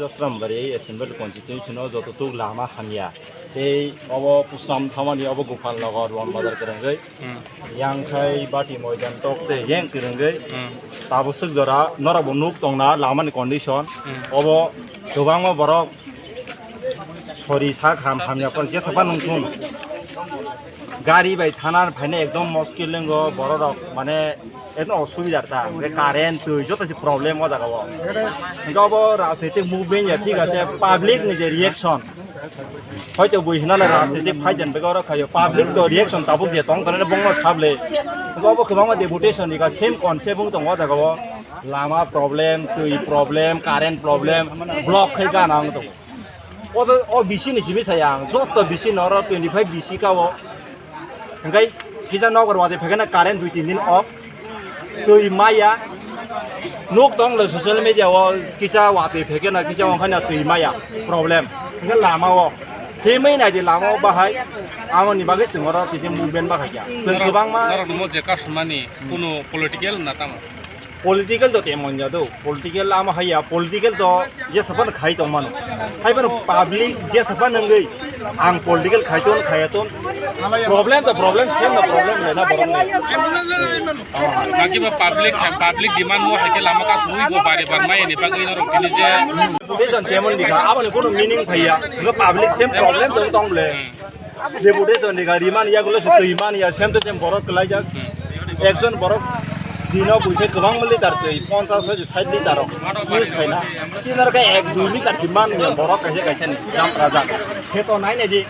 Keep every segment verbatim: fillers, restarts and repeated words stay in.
Srambari Assembly Constituency no joto tuk lama hamya. Tei obo Pusram thamani obo Gopal Nagar Ruan Bazar kwrwngwi. Hmm. Yang khai Bati Moidan tok se yang kwrwngwi. Hmm. Tabuk swk jora norok bo nuk tongna lama ni condition. Hmm. Obo kwbangma borok sori sak ham hamya pon jesa pa nung thung. Gari bai thana phaina ekdom moskil lengo borok rok mane Ekdom osubidar ta, hwnkhe current, twi, joto se problem o jaga o. Hwnkhe obo rajnitik movement ya, thik ase, public ni je reaction. Hoito bui hinana rajnitik fight jan bega oro khayo, public to reaction tabuk je tong tong bongno sable. Hwnkhe obo kwbangma deputation ni ka same concept wng tongo o jaga o. Lama problem, twi problem, current problem, block khai gana wng tongo. O to, o bisi ni simi saya ang, joto bisi noro twenty five bisi ka o. Hingkai kisa nokbar watwi phekena current dui tin din off. Twi maya. Nuk tong le social media o kisa watwi phekena kisa wngkha na twi maya. Problem. Hingke lama o. Himwi nai di lama o bahai. Amo ni bagwi chwng oro titi movement bahai ya. Chwng kwbangma. Norok ni mo je kasumani kunu political na tamo? Political to temo wngya do, political lama haiya, political to jesa phano khai tong mano. Hai phano public jesa phano wngwi ang political khai ton khaya ton. Problem to problem, same no problem le na borok ni. Naki ba public, public demand mo hai ke lama ka sui bo bare bar mai ni bagwi norok tini je. Te jon temon dikha, aboni kono meaning phaiya. Ngo public same problem to tong le. Deputation ni gari man ya gulo se twi man ya sem to sem borok kwlai jak. Ekjon borok dino buikhe kwbang liter twi ponchash hoy sait liter rok use khaina. Chinar khe ek dui liter twi man ya borok kaisa kaisa ni dam raja. Khe to nai nai di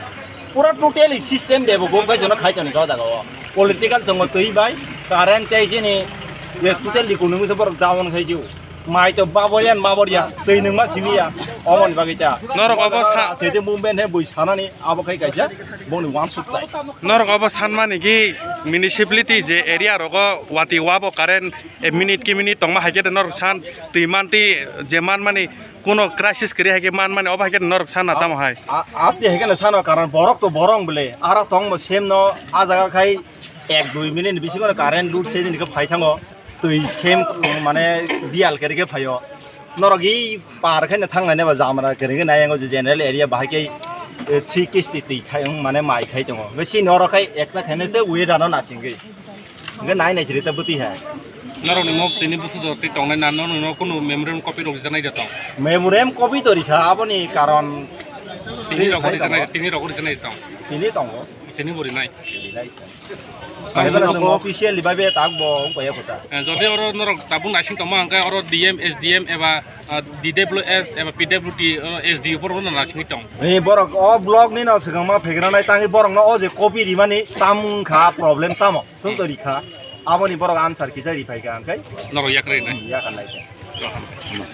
pura totally system debo gom khai jono khai toni ko jaga o. Political tongo twi bai current tei chini ye totally kunung se borok down khai jiu. Mai to baborian baborian twi nungma simi ya. Omon bagwi ta. Norok obo sa- Sete movement he bui sanani. Abo khai kaisa boni wansuk tai. Norok obo sanmani ki municipality je area rogo wati wabo current e minute ki minute tongma hai khe norok san twi man twi je manmani kuno crisis kwrwi hai khe manmani obo hai khe norok san na tamo hai. A-, abdi hai khe sano karon borok to borong bole ara tongbo sem no a jaga khai ek dui minute bisingo current lut se din khe phai thango twi sem mane biyal khe rikhe phaio. Norok i par khe na thang nai ba jamra kwrwngwi nai yango je general area bahai khe, eh, three kisti twi khai wng mane mai khai tongo. Hwnkhe chini oro khai ekta khainai se weather no nasingwi. Hwnkhe nai nai chiri ta bwtwi hai. Norok ni mok tini busu jor twi tongnai na, norok no kunu memorandum copy rok rijaknai da tong? Memorandum copy to rikha, aboni karon tini rok rijaknai, tini rok rijaknai da tong? Tini tongo. Tini bo rinai. Rinai sa. Ang Bai bala sano swngo ko- officially bai be tak bo wng paya kota. Eh, jodi oro norok tabuk naising tongma hwnkhe oro D M, S D M eba, ah, D W S eba P W D, oro S D O borok no naisingwi tong. Ni borok o block ni no swkang ma phegra nai tangwi borok no o je copy rimani tam wng kha problem tamo. Swng to rikha. Aboni borok answer kisa riphai kha hwnkhe. Norok yakrai nai. Hmm, yakar nai khe. Rohan.